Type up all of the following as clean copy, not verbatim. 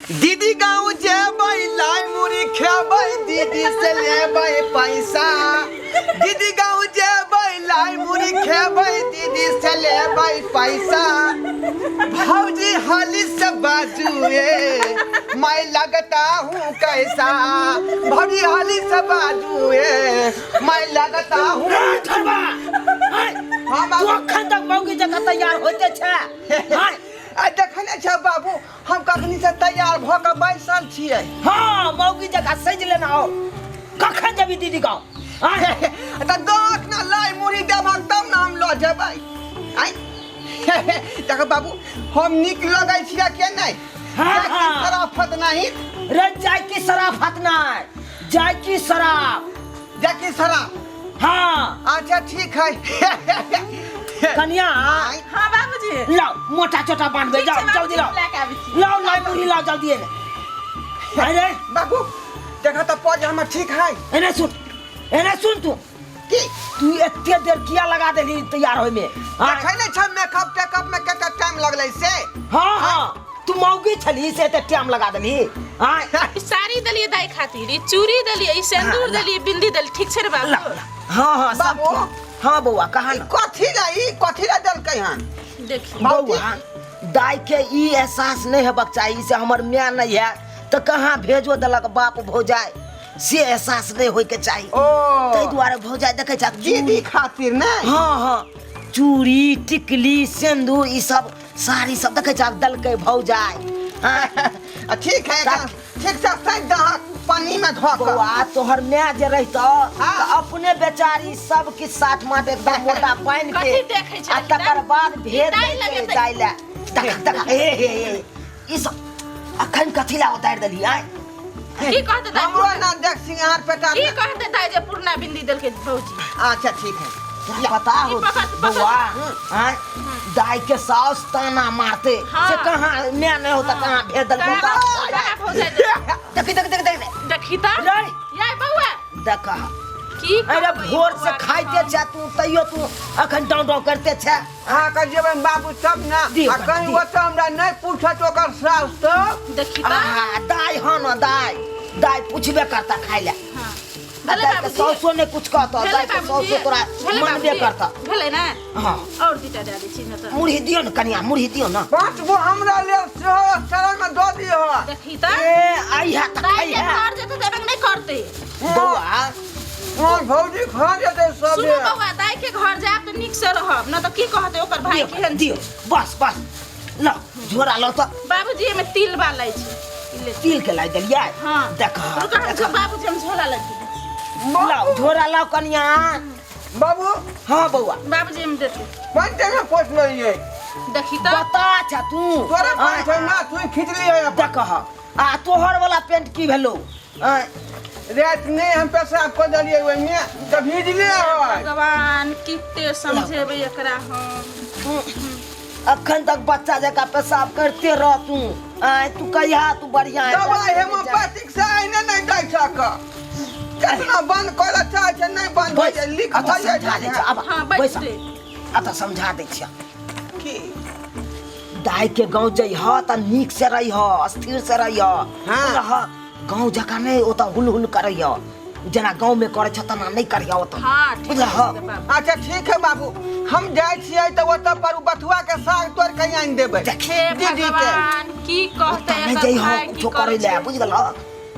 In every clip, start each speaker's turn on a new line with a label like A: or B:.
A: दीदी गाँव जेबै, लाइ मुड़ी खेबै, दीदी से लेबै पैसा। दीदी गाँव जेबै, लाइ मुड़ी खेबै, दीदी से लेबै पैसा। भौजी हाली से बाजुए, मैं लगता हूँ कैसा? भौजी हाली से बाजुए, मैं लगता हूँ। हाँ
B: तू
A: बाबू।
B: अखन तक मौगी जकाँ तैयार होइते छै? आँय?
A: आ देखै नहि छै बाबू, हम कखनी से तैयार भऽ कऽ बैसल छियै।
B: हाँ, मौगी जकाँ सजि लेना हो। कखन जेबी दीदी गाँव? आँय?
A: तऽ दस ने लाइ मुड़ी देबहक तब ने हम लऽ जेबै। आँय देखो बाबू, हम नीक लगै छियै के नहि?
B: हाँ,
A: जाय की
B: हाँ।
A: शराफत नहीं।
B: रे, जाय की शराफत नहीं, जाय की शराब।
A: जाय की शराब।
B: हाँ।
A: अच्छा ठीक है।
B: कनिया।
A: आँय।
C: हाँ बाबूजी।
B: लाओ मोटा चोटा बांधबे।
C: ठीक छै
B: जाओ
C: बाबूजी,
B: जल्दी लाओ।
C: लए के आबै छी।
B: लाओ लाओ मुरही लाओ जल्दी एने। अरे
A: बाबू, देखा तऽ पज हमर ठीक है।
B: एने सुन, एने सुन तू।
A: की?
B: तू एते देर किया लगा देली तैयार होय में? हाँ?
A: देखै नहि छ मेकअप टेकअप में कते टाइम लगलै से।
B: हाँ हाँ, तू मौगी छली से एते टाइम लगा देली? हाँ।
C: ई साड़ी देलियै दाई खातिर, ई चूड़ी देलियै, ई सिंदूर
B: हाँ, ला।
C: देलियै, बिंदी देलियै, ठीक छै रे बाबू?
B: ला, ला। हाँ हाँ, सब
A: बाबू।
B: ठीक। हाँ बौआ, कहा
A: ई
B: ना।
A: कथी ला, ई कथी ला देलकै हन?
C: देखियौ।
B: बौआ, दाई के ई एहसास नहीं हेबाक चाही से हमर माय नहीं है तो कहाँ भेजो देलक बाप भौजाई, से एहसास नहीं होय के चाही।
A: ओ।
B: ताहि दुआरे भौजाई देखै छ
A: दीदी खातिर नहि?
B: हाँ हाँ, चूड़ी टिकली सिंदूर ई सब साड़ी सब देखै छ देलकै भौजाई। हाँ।
A: आ ठीक है, एकरा ठीक से सैत दहक पानी में धो कऽ।
B: बौआ, तोहर माय जे रहितौ
A: हाँ।
B: तऽ अपने बेचारी सब किछु साठ माट एकदम मोटा पानि के
C: कथी देखै छै?
B: आ तकर बाद भेज
C: दाइ
B: दैतै
C: लगेतै।
B: दाइ लए। देख देख, हे हे हे, ई सब अखन कथी लए उतारि देली? आँय?
C: की कहते दाई?
A: हमरो ना देख सिंगार पेटार
C: की
A: में।
C: कहते दाई जे पुरना बिंदी देलकै भौजी?
A: अच्छा ठीक है।
B: तोरा पता हो
C: ई पकड़, पकड़।
B: बौआ? आँय, दाई के साउस ताना मारते
C: हाँ।
B: से कहाँ माय नहीं होता, कहाँ भेज देलकै
C: कहाँ
B: बाप?
C: कहाँ भौजाई देलकै?
B: देखी देख देख देख।
C: देखी तऽ।
B: रे।
C: याय बौआ।
B: देख।
C: की
B: अरे
C: कहबै
B: भोर से
C: बौआ के
B: खाइते
C: हम?
B: छे तू, तैयो तू अखन डाँव डाँव करते छे।
A: अहाँ के जेबै बाबू तब ने।
B: दियौ
A: आ
B: कनी,
A: कहीं
B: दियौ।
A: ओतऽ हमरा नहि पूछत ओकर साउस तऽ।
C: देखी तऽ।
B: आ, दाइ, हाँ न दाइ, दाइ पूछबे करता खाइ ले।
C: हाँ।
B: आ
C: भेलै
B: दाइ के
C: बाबूजी?
B: साउसो नहि कुछ कहतो।
C: भेलै
B: दाइ के
C: बाबूजी?
B: साउसो तोरा
C: भेलै
B: मनबे
C: बाबूजी?
B: करता।
C: भेलै ने?
B: हाँ।
C: और दूटा दए दै छी ने तऽ।
B: मुरही दियौ ने कनिया, मुरही दियौ ने।
A: 5 गो हमरा लेल सेहो शरण में दऽ दिअ।
C: देखी तऽ।
B: ए आई है तऽ
C: दाइ
B: खाइ
C: के
B: है।
C: घर जेतै तऽ एबे नहि करतै।
B: बौआ।
A: मोर भौजी खा जेतै सब।
C: सुनू बौआ, दाइ के घर जायब तऽ नीक से रहब, न तऽ की कहतै ओकर भाई
B: दियौ
C: केहन?
B: दियौ, बस बस, ल झोरा लो तऽ।
C: बाबूजी, एहिमे तिल बा लै छै। ई ले।
B: तिल के लाई देलियै?
C: हाँ।
B: देख।
C: रुक, हम
B: देख।
C: बाबूजी, हम झोला लै छी।
B: लाओ झोरा लाओ कनिया।
A: बाबू।
B: हाँ बौआ।
C: बाबूजी, हम देते।
A: पंटे में पोछ लेलियै।
C: देखी तऽ।
B: बता अच्छा तू।
A: तोरा पैंट है ना, तू खींच लियै।
B: देख, आ तोहर वाला पेंट की भेलो? आँय?
A: रात नहीं हम पेशाब कऽ देलियै ओहिमे तऽ भीजले है।
C: भगवान, किते समझेबै एकरा हम?
B: अखन तक बच्चा जकाँ पेशाब करते रह तू। आँय, तू कहिया तू बढ़िया है?
A: दवाई हेमोपैथिक से आइने नहीं दै छक, केतना बंद करऽ चाहै छै नहीं बंद होइ छै, लीक
B: अतऽ
A: भऽ जाइ
B: समझा दै
A: छै।
B: छियौ, आब
C: हाँ, बैठ
B: बैस।
C: रे।
B: अतऽ समझा दै छियौ।
A: की?
B: दाई के गाँव जइह तऽ नीक से रहिह, स्थिर से रहिह।
A: हाँ।
B: रह गाँव जकाँ नहि ओतऽ हुल हुल करैह, जेना गाँव में करै छ तेना नहि करिह ओतऽ।
C: हाँ, ठीक
B: बुझलह?
C: छै बाबू।
A: अच्छा ठीक है बाबू, हम जाइ छियै तऽ ओतऽ पर उ बथुआ के साग तोड़ के आनि देबै
B: देख।
C: हे
A: दीदी के।
C: भगवान, की कहते
B: ओतऽ नहि
C: एकर
B: जइह
C: भाई, की
B: कुछो करै
C: करै
B: लए।
C: छै?
B: बुझ गेलह?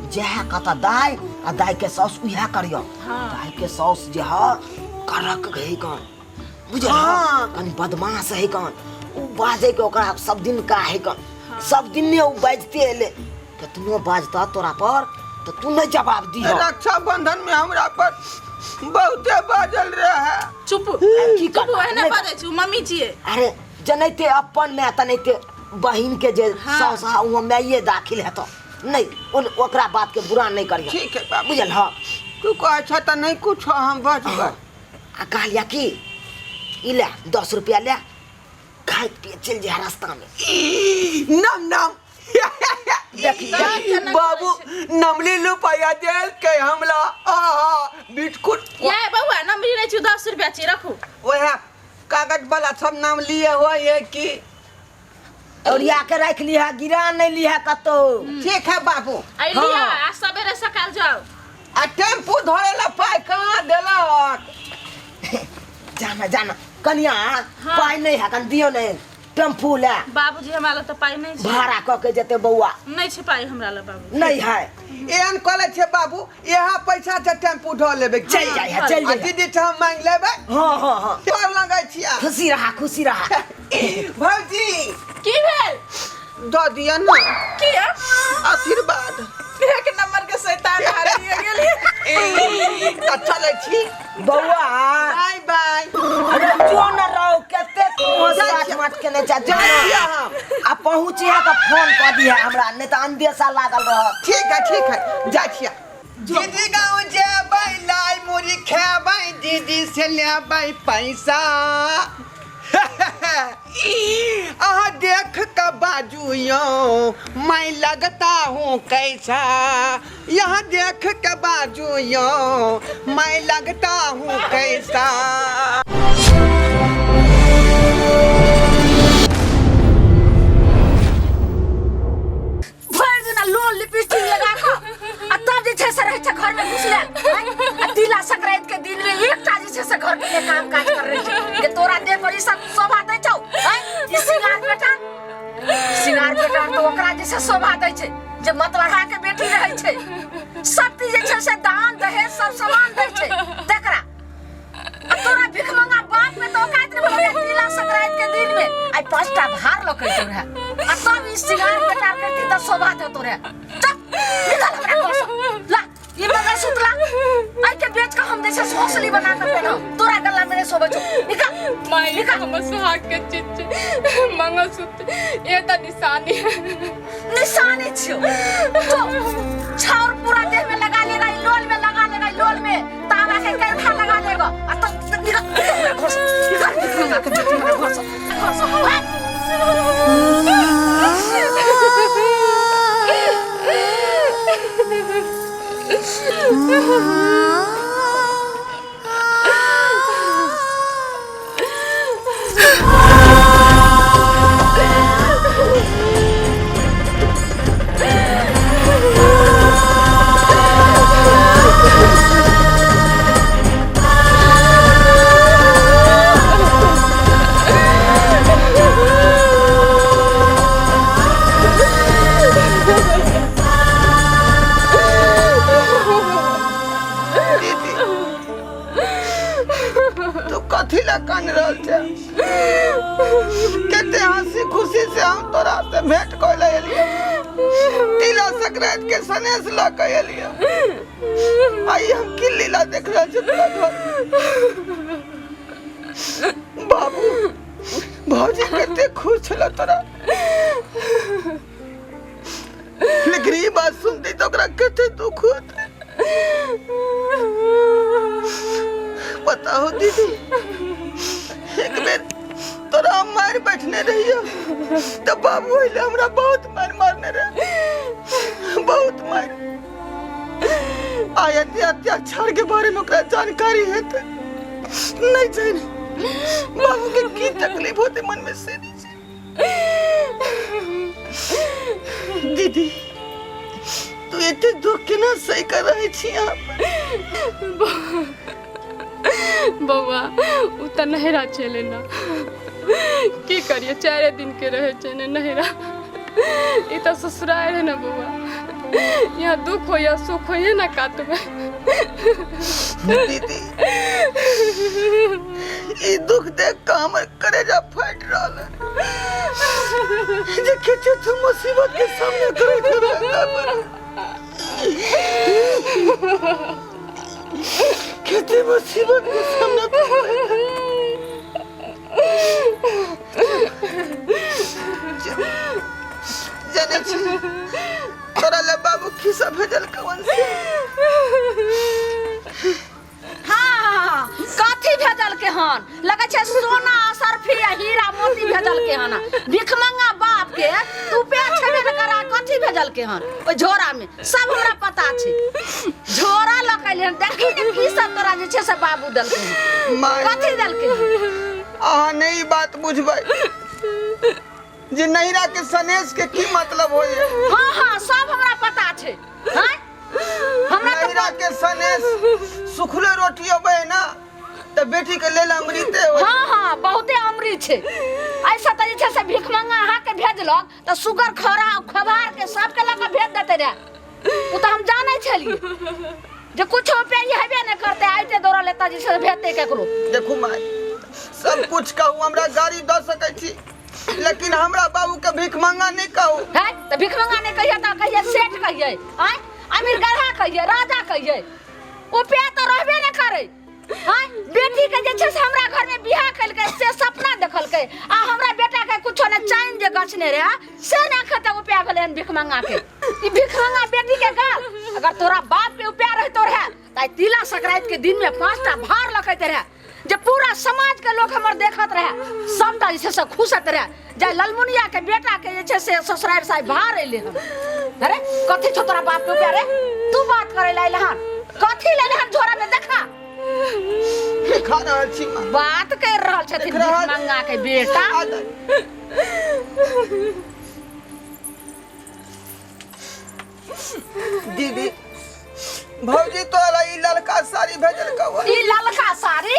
B: जएह कहता दाई आ दाई के साउस उएह करिह।
C: हाँ।
B: दाई के साउस जे ह कड़क है कन, बुझल?
A: हाँ।
B: कनि बदमाश है कन उ, बाजै के ओकरा सब दिन का है कन। सब दिन ने उ बाजते एले, केतनो बाजता तोरा पर तो तू नहीं जवाब दीह।
A: रक्षाबंधन में हमरा पर बहुते बाजल रहे।
C: चुप।
B: की
C: चुप।
B: करबा?
C: ओहने
B: नहि।
C: बाजै छै, मम्मी छियै।
B: अरे जनैते अपन माय तनैते बहिन के जे
C: हाँ।
B: साउस हा वो माइये दाखिल हेतो नहीं, ओकरा बात के बुरा नहीं करियो।
A: ठीक है बाबू।
B: बुझल? हाँ।
A: तू कहै छ तऽ नहीं कुछ, हम बचबै।
B: आ कहलिया कि ई ले 10 रुपया ले, खाइ पिए चलि जा रास्ता में।
A: ई, नम नम।
B: देख।
A: बाबू नमली रुपया देल के हमला, आहा बिस्कुट।
C: ये बौआ, नमरी नहि छी, 10 रुपया छी, रखू।
A: वएह कागज वाला सब नाम लिए हुआ है कि?
B: ओरिया के राखि लिहा गिरा नहीं लिहा कतौ
A: ठीक है बाबू
C: आई
B: हाँ।
C: लिया आ सवेरे सकाल जाओ
A: आ टेम्पू धरे ला पाइ कहाँ देलक
B: जाना जाना कनिया पाइ नहीं है कन दियो नहीं टेम्पू ले
C: बाबूजी हमरा लग तऽ पाइ नहि छै
B: भाड़ा कऽ के जेतै बौआ
C: नहि छै पाइ हमरा लग बाबू
B: नहीं है
A: एहन कले छै बाबू यहाँ पैसा छै टेम्पू ढो लेबै
B: चलि जाइ है चलि
A: आ
B: जाइ है।
A: दीदी से हम मांगि लेबै
B: हाँ हाँ हाँ
A: तोर लगै छियै
B: खुशी रहा खुशी रहा
A: भौजी
C: की भेल
A: दऽ दिअ ने
C: किया
A: आशीर्वाद
C: एक नंबर के शैतान हारिए गेली
A: तऽ चलै छी
B: बौआ
A: बाय बाय
B: अरे जो न रहो कते तू साथ माट के नहीं जा जो
A: जाइ छियै
B: न।
A: हम
B: आ पहुँचिया तऽ फोन कऽ दिहे हमरा नहीं तऽ अंदेशा लागल रहत
A: ठीक है ठीक है जाइ छियै दीदी गाँव जेबै लाई मुरी खेबै दीदी से लेबै पैसा अहाँ देख के बाजू यो मैं लगता हूँ कैसा यहाँ देख के बाजू यो मैं लगता हूँ कैसा
D: भरि दिना लोल लिपस्टिक लगा कऽ आ तब जे छै से रहै छै घरमे घुसले आ तिला संक्रांति के दिन में एकटा जे छै से घर के काम काज कर रहै छै जे तोरा देह पर ई सब शोभा दै छौ आँय? ई सिंगार बेटा सिंगार बेटा तऽ ओकरा जे छै शोभा दै छै जे मतबरहा के बेटी रहै छै सब चीज जे छै से दान दहेज सब सामान दै छै तकरा आ तोरा भिखमंगा बाप में तो औकात नहीं भले तिला संक्रांति के दिन में आई पांचटा भार लके तो रहे आ तब ई सिंगार पेटार करती त शोभा दे तो रहे चल निकल हमरा घर से ला ई मंगलसूत्र ला आई के बेच के हम जैसे सोसली बना के पहनो तोरा गला में नहीं शोभे छौ निकल
E: माई
D: निकल
E: हमर सुहाग के चीज छै मंगलसूत्र ये तऽ निशानी है
D: निशानी छियो तो छाउर पूरा देह में लगा लेगा ई लोल में लगा लेगा ई लोल में तावा के कैथा लगा लेगा आ तब तब निकल निकल हमरा घर से निकल निकल हमरा के बेटी हमरा घर से घर से भाग।
A: दीदी तू कथी ला कान रहल छै कते हंसी खुशी से हम तोरा से भेंट कर ले एलियो तिला संक्रांति के सनेस लऽ के एलियो आई हम की लीला देख रहल छी तोरा घर बाबू भौजी कते खुश छल तोरा लेकिन ई बात सुनती तो ओकरा कते दुख होत बताओ दीदी एक बेर तोरा हम मारि बैठने रहियो तो बाबू अइले हमरा बहुत मारि मारने रहे बहुत मारि आय एते अत्याचार के बारे में ओकरा जानकारी हेतै नहीं जाने बाबू के की तकलीफ होते मन में से नहीं जाने। दीदी तू एते दुख केना सही कर रहे छी अहाँ
E: बौआ ओ तऽ नैहरा चलि ना की करिए चारे दिन के रहे छै ने नैहरा ई तऽ ससुराल है ना बौआ यहाँ दुख हो या सुख हो ना काटबै
A: दीदी ई दुख देख के हमर करेजा फाटि रहल है जे किछु तू मुसीबत के सामना करैत हेबै कते मुसीबत के सामना जाने छी तोरा ले बाबू खिस्सा भेजल कवन से
D: हाँ कथी भेजल के हन लगे छै सोना असरफी आ हीरा मोती भेजल के हन भिखमंगा बाप के तू पे छेबे न करा कथी भेजल के हन ओहि झोरा में सब हमरा पता छै झोरा लऽ के अइले हन देखी ने की सब तोरा जे छै से बाबू देलकै हन
A: माय
D: कथी देलकै हन
A: अहाँ नहि ई बात बुझबै जे नैहरा के सनेश के की मतलब होइए।
D: हाँ हाँ, सब हमरा पता छै। हैं, हमरा तऽ
A: नैहरा के सनेश सुखले रोटी अबै ना तऽ बेटी के लेल अमृते होइ।
D: हाँ हाँ, बहुते अमृत छै। ऐसा तऽ जे छै से भिखमंगा अहाँके भेजलक तऽ सुगर खरा खबार के सबके लऽ कऽ भेज देते रहे। ओ तऽ हम जानै छलियै जे कुछो उपाय हेबे नहि करतै, आइते दौड़ल एतऽ जे छै से भेजतै केकरो।
A: देखू माय, सब कुछ कहू, हमरा गाड़ी दऽ सकै छी, लेकिन हमरा बाबू के भीख मंगा नहीं कहू।
D: है तऽ भिखमंगा नहि कहियै तऽ कहियै सेठ कहियै, आँय अमीर गढ़ा कहियै, राजा कहियै। उपाय तऽ रहबे नहि करै। आँय, बेटी के जे छै से हमरा घर में बियाह केलकै से सपना देखलकै, आ हमरा बेटा के कुछो ने चैन जे गछने रहे से ने एखन तक उपाय भेलै हन भिखमंगा के। ई भिखमंगा बेटी के गाल, अगर तोरा बाप के उपाय रहितो रहे तऽ आइ तिला संक्रांति के दिन में 5टा भार लखैत रहे जे पूरा समाज के लोग हमर देखत रहे, सबटा जे छै से खुश होइत रहे जे ललमुनिया के बेटा के जे छै से ससुरारि से आइ भार अयलै हन। अरे कथी छौ तोरा बाप के उपाय रे? तू बात करे ला अयलै हन, कथी लेले हन झोरा में? देखा।
A: देखा रहल छी माँ।
D: बात कर रहल छथिन
A: देख रहल-
D: भिखमंगा के बेटा।
A: दीदी, भौजी तोरा ई ललका साड़ी भेजल कहो।
D: ई ललका साड़ी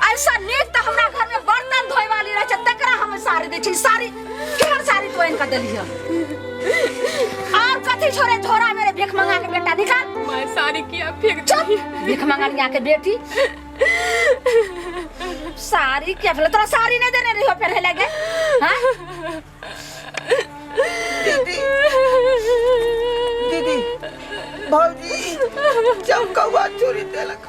D: ऐसा नीक तऽ हमरा घर में बर्तन धोए वाली रहे छै तकरा हम साड़ी दै छी। साड़ी केहन साड़ी तू आनि कऽ देलिह? और कथी छोड़े झोरा मेरे भीख मंगा के बेटा निकाल।
E: माय, साड़ी किया फेंक
D: चुप
E: देलियै?
D: भीख मंगनिया के बेटी, साड़ी किया फेंकले? तोरा साड़ी नहीं देने रहियो पहने लगे? हाँ
A: दीदी, दीदी, भौजी चमकौआ चूड़ी देलक।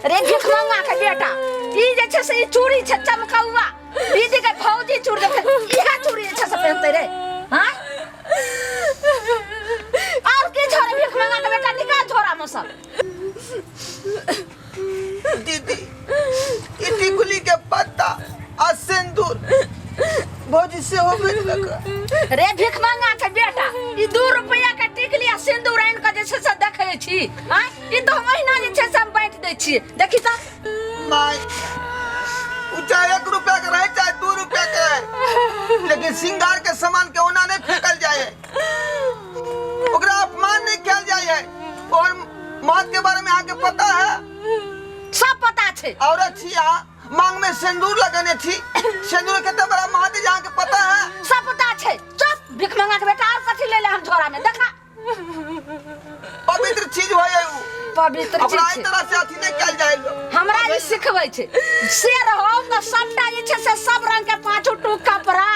D: रे भिखमंगा के बेटा, ई जे छै से ई चूड़ी छै चमकौआ। दीदी के भौजी चूड़ी देलकै, इएह चूड़ी जे छै से पहनतै रे। हाँ, और की छोड़े भिखमंगा के बेटा? निकाल झोरा में सब।
A: दीदी, ई टिकुली के पत्ता आ सिंदूर भौजी सेहो भेजलक।
D: रे भिखमंगा के बेटा, ई 2 रुपया के टिकली आ सिंदूर आनि कऽ जे छै से देखै छी। आँय, ई तो महीना जे छै से हम बाँटि दै छियै। देखी तऽ
A: माय, उ चाहे 1 रुपया के रहे चाहे 2 रुपया के रहे, लेकिन श्रृंगार के सामान के ओना नहीं फेंकल जाए है, ओकरा अपमान नहीं कयल जाए है। और मात के बारे में अहाँके पता है?
D: सब पता छै।
A: औरत छी अहाँ, मांग में सिंदूर लगेने छी, सिंदूर कते बड़ा महत्व जे अहाँके पता है?
D: सब पता छै। चुप भिखमंगा के बेटा, और कथी ले ले हम झोरा में? देखा।
A: पवित्र चीज होय है उ।
D: पवित्र चीज
A: ओकरा एहि
D: छै।
A: तरह से अथी नहीं कयल जाए लोग।
D: हमरा ई सिखबै छै से रहो तऽ सबटा जे छै से सब रंग के पाँचो टूक कपड़ा,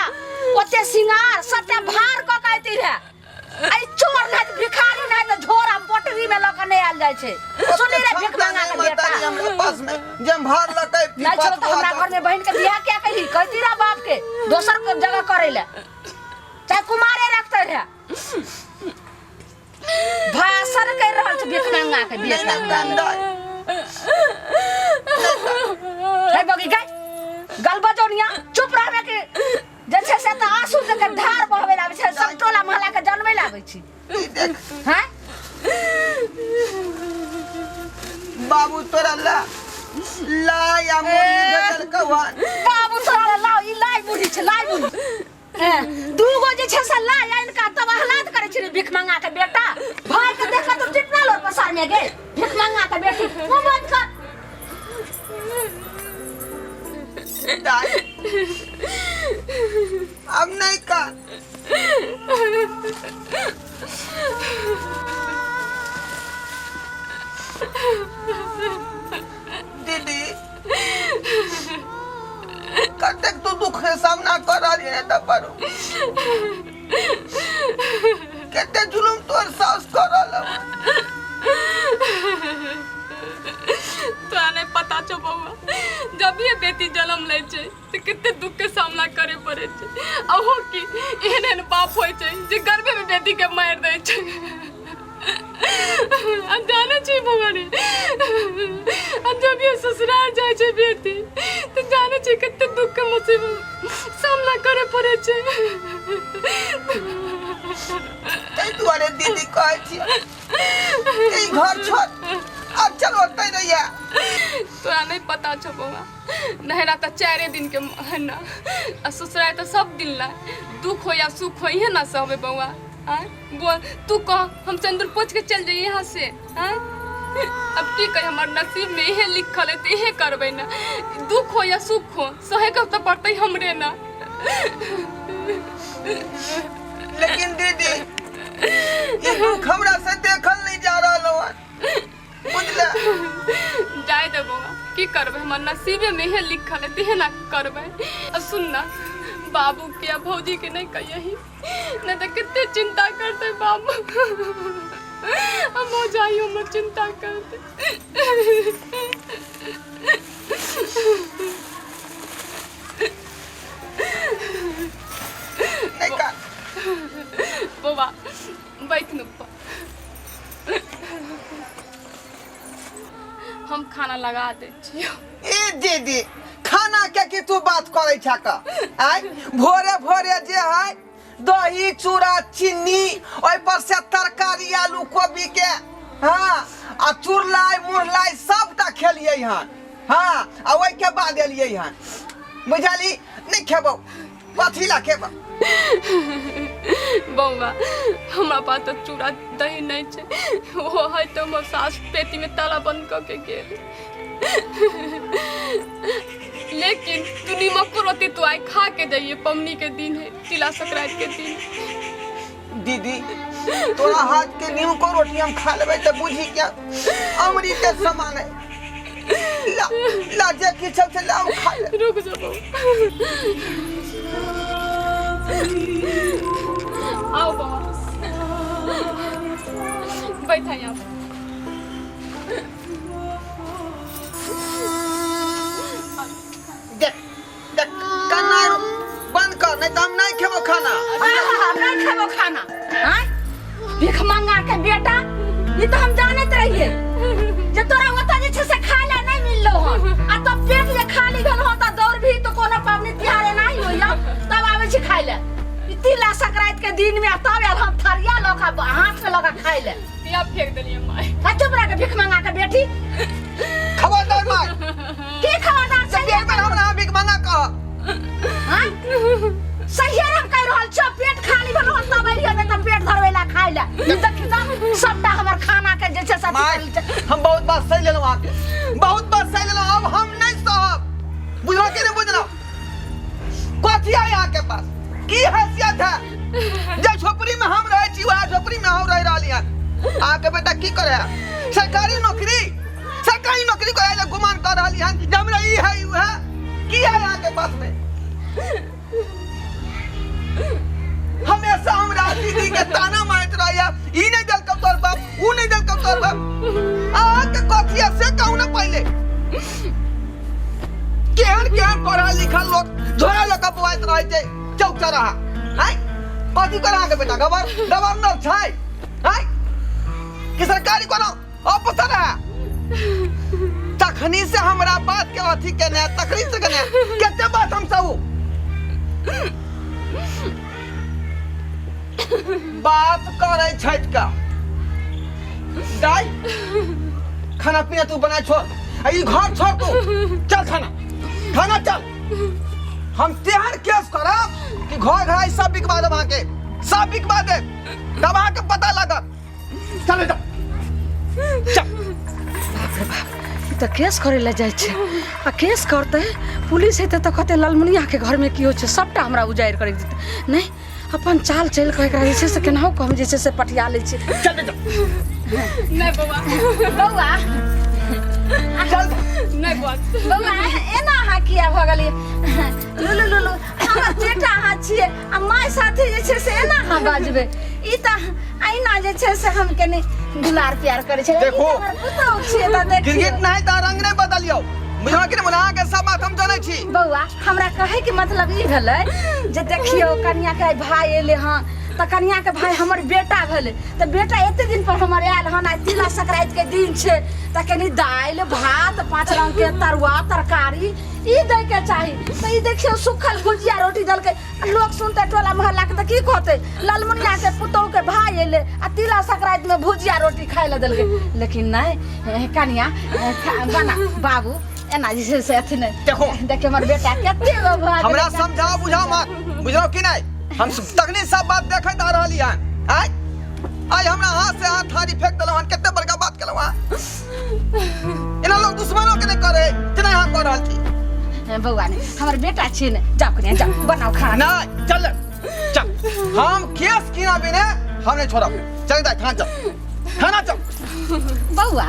D: ओते सिंगार, सबटा भार कऽ के अयती रहे। ऐ चोर नहि तऽ भिखारी नहि तऽ झोरा पोटरी में लऽ कऽ नहि आयल जाइ छै। सुनी रे
A: क्षमता
D: भिखमंगा
A: नहीं
D: के बेटा,
A: माताजी हमरा पास में जे हम भार लऽ के
D: नहि छलो तऽ हमरा घर में बहिन के बियाह किया कैली? कहती रह बाप के दोसर के जगह करे ले, चाहे कुमारे रखते रहे। भाषण कर रहल छै भिखमंगा के
A: नहीं
D: बेटा।
A: नहीं गंदा
D: हे बगी गई गल बजौनिया, चुप रहबे के जे छै से तऽ आंसू के धार बहबै लाबै छै, सब टोला मोहल्ला के जनबै लाबै छी।
A: ई देख।
D: हैं,
A: बाबू तोरा ला ला या मुर्गी भेजल कौआ।
D: बाबू तोरा लाओ, ई लाई मुढ़ी छै, लाई मुढ़ी। दूगो जे छै से लाई आनि कऽ तब आह्लाद करै छै रे भिखमंगा के बेटा। भाई के देख कऽ तू टिपना लोर पसार में गे भिखमंगा के बेटी, मुंह बंद कर।
A: दाई, अब नहीं का दीदी, कतेक तू दुख के सामना कर रहली है तब पर कते जुलुम तोर सास कर रहल हौ।
E: तोरा नहीं पता छौ बौआ, जब भी बेटी जन्म लै छै तऽ कते दुख के सामना करे पड़े छै। अहो की एहन एहन बाप होइ छै जे गर्भे में बेटी के मारि दै छै। आ जानै छी बौआ रे, आ जब ये ससुराल जाइ छै बेटी तऽ जानै छी कते दुख के मुसीबत सामना करे पड़े छै।
A: ताहि दुआरे दीदी कहै छी ई घर छोड़ आ चल ओतै रहिया।
E: तोरा तोरा नहीं पता छौ बौआ, नहरा तऽ चारे दिन के है ना, आ ससुराल तऽ सब दिन ला दुख हो या सुख हो इहे ना सहबे बौआ। आँय बोल तू कह, हम सिंदूर पोछ के चल जाइए यहाँ से। आँय अब की कही, हमर नसीब में इहे लिखल है तऽ इहे करबै ना, दुख हो या सुख हो सहे के तऽ पड़तै हमरे ना।
A: लेकिन दीदी ई दुख हमरा से देखल नहीं जा रहल हन, बुझले?
E: जाय दे बौआ, की करबै, हमर नसीबे में इहे लिखल है तेहे ना करबै। आ सुन ना, बाबू के आ भौजी के नहीं कहियही, नहीं तऽ कते चिंता करतै बाबू, हम हो जाई हमर चिंता करतै।
A: नहीं का
E: बौआ बैठ न ऊपर, हम खाना लगा दै छियौ।
A: ए दीदी खाना के की तू बात करै छा का? आय भोरे भोरे जे है दही चूड़ा चीनी, ओहि पर से तरकारी आलू कोबी के, हाँ आ चुरलाई मुरलाई सबटा खेलियै हन, हाँ आ ओहि के बाद एलियै हन, बुझली? नहीं खेबौ, कथी ला खेबौ?
E: बौआ हमरा पास तऽ चूड़ा दही नहीं छै, ओहो है तऽ हमर सास पेटी में ताला बंद कऽ के गेल, लेकिन तू नीमको रोटी तू आइ खा के जाइए, पमनी के दिन है, तिला संक्रांति के दिन।
A: दीदी तोरा हाथ के नीमको रोटी हम खा लेबै तऽ बुझी क्या अमृत के समान है। ला ला जे किछु छै ला हम खा लेब।
E: रुक जा बौआ, आओ बौआ बैठा यहाँ पर।
A: देख देख कन्ना बंद कर, नहीं तो हम नहीं खेबो खाना।
D: आहा, नहीं खेबो खाना। आँय? भीख मंगा के बेटा, ई तो हम जानैत रहिए जे तोरा ओतऽ जे छै से खाय ला नहीं मिललो हन, आ तब पेट जे खाली भेल हन तऽ दौड़ भी तो कोनो पाबनि तिहार एनाही होइया तब आबै छी खाय ला। ई तिला संक्रांति के दिन में तब आयल हम थरिया लऽ कऽ हाथ में लऽ कऽ खाय ला।
E: पिया फेंक देलियै माय।
D: आ चुप रह के भीख मंगा के बेटी।
A: खबरदार माय।
D: की खबरदार छै?
A: एक बेर हमरा भीख मंगा कह।
D: हाँ? सही हम कह रहल छौ, पेट खाली भेल हन तब अइलियै, नहि तऽ पेट धरबै ला खाय ला। ई देखी तऽ सबटा हमर खाना के जे छै से अथी
A: माय,
D: करल छै।
A: हम बहुत बात सही लेलहुँ अहाँके, बहुत बात सही लेलहुँ, अब हम नहीं सहब, बुझलहुँ कि नहीं बुझलहुँ? कथी है अहाँके पास, की हैसियत है? जे झोपड़ी में हम रहै छी वएह झोपड़ी में हम रहि रहली हन। अहाँके बेटा की करे है? सरकारी नौकरी, सरकारी नौकरी करे ले गुमान कर रहली हन जे हमरा ई है ई है, की है अहाँके पास में? हमेशा हमरा दीदी के ताना मारैत रहैया, ई नहीं देलकौ तोहर बाप, ऊ नहीं देलकौ तोहर बाप। अहाँके कथी है से कहू ना पहिले। केहन केहन पढ़ल लिखल लोग झोरा लऽ कऽ बौआइत रहै छै चौक चौराहा। आँय कथी करे अहाँके बेटा? गवर्नर छै आँय कि सरकारी कोनो ऑफिसर है? तखनी से हमरा बात के अथी केने, तखनी से केने कते बात हम सब बात करे छठि का। दाई खाना पीना तू बना छोड़, आ ई घर छोड़ तू, चल खाना खाना चल। हम तेहन केस करब कि घर घर सब बिकवा देब अहाँके, सब बिकवा देब, तब अहाँके पता लागत। चल बेटा चल।
D: बाप रे बाप, ई तऽ केस करे लए जाइ छै, आ केस करतै पुलिस हेतै तऽ कहतै ललमुनिया के घरमे की होइ छै, सबटा हमरा उजाड़ि कऽ राखि देतै। नहि अपन चाल चलि कऽ एकरा जे छै से केनाहु कऽ हम जे छै से पटिया लै छी।
A: चल बेटा।
E: नहीं बौआ।
D: बौआ।
A: चल।
E: नहीं बौआ।
D: बौआ एना अहाँ किया भऽ गेलियै? लुलु लुलु हमर बेटा अहाँ छियै आ माय साथे जे छै से एना अहाँ बाजबै? ई तऽ अहिना जे छै से हम कनि दुलार प्यार करै छै।
A: देखो।
D: हमर पुतहु छियै तऽ देखियौ।
A: गिरगिट नहीं तऽ रंग नहीं बदलियौ, बुझलौ कि नहीं? अहाँके सब बात हम जनै छी।
D: बौआ हमरा कहै के मतलब ई भेलै जे देखियौ कनिया के भाई एलै हन तऽ कनिया के भाई हमर बेटा भेलै, तऽ बेटा एते दिन पर हमर आयल हन, आइ तिला संक्रांति के दिन छै तऽ कनि दालि भात पाँच रंग के तरुआ तरकारी ई दै के चाही। तऽ ई देखियौ सुखल भुजिया रोटी देलकै। आ लोक सुनतै टोला मोहल्ला के तऽ की कहतै, ललमुनिया के पुतहु के भाई एलै आ तिला संक्रांति में भुजिया रोटी खाय लए देलकै। लेकिन नहीं कनिया, बना बाबू एना जे छै से अथी नहि।
A: देखो।
D: देखियौ हमर बेटा कते गो भऽ गेलै।
A: हमरा समझाओ बुझाओ मत, बुझलौ कि नहीं? हम तखनी सब बात देखैत आ रहली हन। आय आय हमरा हाथ से हाथ थारी फेंक देलहुँ हन, कते बड़का बात केलहुँ हन। एना लोग दुश्मनो के नहीं करे जेना अहाँ कऽ रहल छी।
D: बौआ ने हमर बेटा छियै ने, जाउ कनिया जाउ, बनाउ खाना।
A: नहीं, चल चल, हम केस किना बिने हम नहीं छोड़ब। चल दाई, थाना चल, थाना चल।
D: बौआ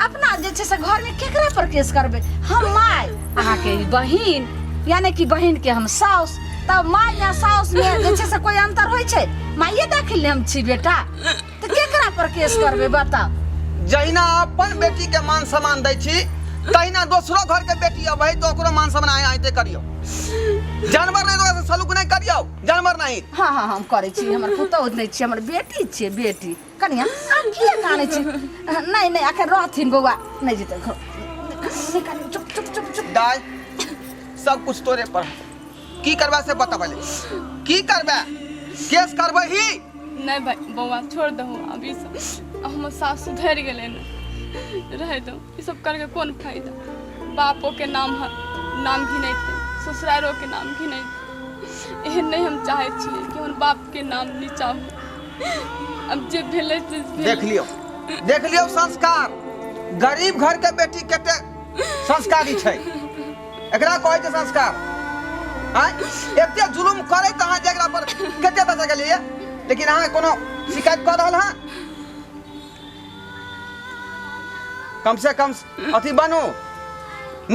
D: अपना जे छै से घर में केकरा पर केस करबै? हम माय, अहाँके ई बहिन, यानी कि बहिन के हम साउस, तब माय या साउस में जे छै से कोई अंतर होइ छै? माइये दाखिल हम छी बेटा, तऽ केकरा पर केस करबै बताउ?
A: जहिना अपन बेटी के मान सम्मान दै छी तहिना दोसरो घर के बेटी अबै तऽ ओकरो मान सम्मान अहाँ अहिते करियौ। जानवर नहीं तो सलूक नहीं करियौ, जानवर नहीं।
D: हाँ हाँ, हम करै छी, हमर पुतहु नहि छी, हमर बेटी छियै बेटी। कनिया अहाँ किया कानै छी? नहीं नहीं, अखन रहथिन बौआ, नहीं जेतै घर। नहीं कानू, चुप चुप चुप चुप।
A: दाय सब कुछ तोरे पर, की करबा से बता पहले, की करबा? केस करबै ही?
E: नहीं भाई बौआ छोड़ दहो, अब ई सब हमर सास सुधरि गेलै ने, रह दो ई सब करके कोन फायदा। बापो के नाम नाम घिनैते, ससुरारो के नाम घिनैते, एहन नहीं हम चाहै छियै कि हमर बाप के नाम नीचा हो। अब जे भेलै से भेलै।
A: देख लियौ, देख लियौ संस्कार, गरीब घर के बेटी कते संस्कारी छै, एकरा कहै छै संस्कार। आँय एते जुलुम करैत अहाँ जे एकरा पर कते दशा गेलियै, लेकिन अहाँ कोनो शिकायत कऽ रहल हँ? कम से कम अथी बनू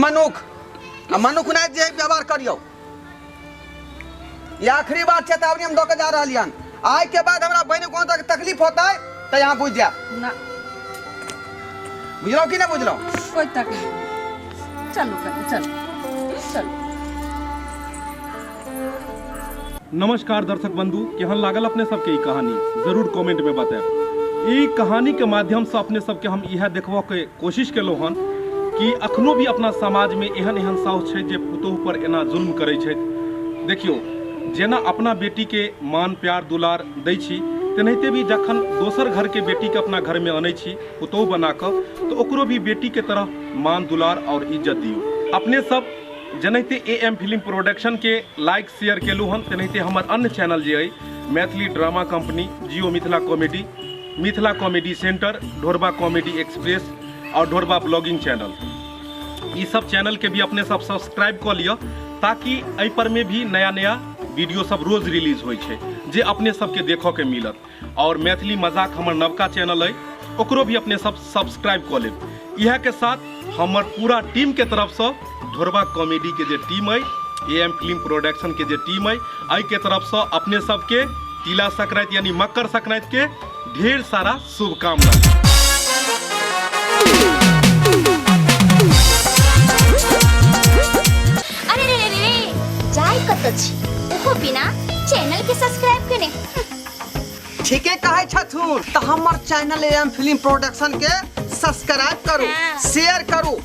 A: मनुख, आ मनुख नहि जे व्यवहार करियौ। ये आखिरी बार चेतावनी हम दऽ के जा रहलियै हन, आइ के बाद हमरा बहिन कोनो तरह के तकलीफ होतै तऽ यहाँ बुझि जायब।
D: ना।
A: बुझलहुँ कि नहि बुझलहुँ?
D: कोई तकलीफ, चलू कनि, चलू चलू।
F: नमस्कार दर्शक बंधु, केहन लागल अपने सबके ई कहानी जरूर कमेंट में बतायब। ई कहानी के माध्यम से अपने सबके हम इएह देखबऽ के कोशिश केलहुँ हन कि अखनो भी अपना समाज में एहन एहन साउस छै जे पुतोहु पर एना जुल्म करै छथि। देखियौ, जेना अपना बेटी के मान प्यार दुलार दै छी तेनाहिते भी जखन दोसर घर के बेटी के अपना घर में अनै छी पुतोहु बना कऽ, तऽ ओकरो भी बेटी के तरह मान दुलार और इज्जत दियौ। अपने सब जेनाहिते ए एम फिल्म प्रोडक्शन के लाइक शेयर केलहुँ हन तेनाहिते हमर अन्य चैनल जे अइ Maithili drama company, Jio Mithila comedy, Mithila comedy centre, Dhorba comedy express और ढोरबा ब्लॉगिंग चैनल, ई सब चैनल के भी अपने सब सब्सक्राइब कऽ लिअ ताकि एहि पर में भी नया नया वीडियो सब रोज रिलीज होइ छै जे अपने सबके देखऽ के मिलत। और मैथिली मजाक हमर नवका चैनल अइ, ओकरो भी अपने सब सब्सक्राइब कऽ लेब। इएह के साथ हमर पूरा टीम के तरफसँ ढोरबा कॉमेडी के जे टीम अइ, ए एम फिल्म प्रोडक्शन के जे टीम अइ, एहि के तरफसँ अपने सबके तिला संक्रांति यानी मकर संक्रांति के ढेर सारा शुभकामना।
G: अरे रे रे रे, जाय कत छी ओहो बिना चैनल के सब्सक्राइब केने।
A: ठीके कहै छथुन, तऽ हमर चैनल एम फिल्म प्रोडक्शन के सब्सक्राइब करू, शेयर करू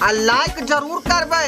A: आ लाइक जरूर करबै।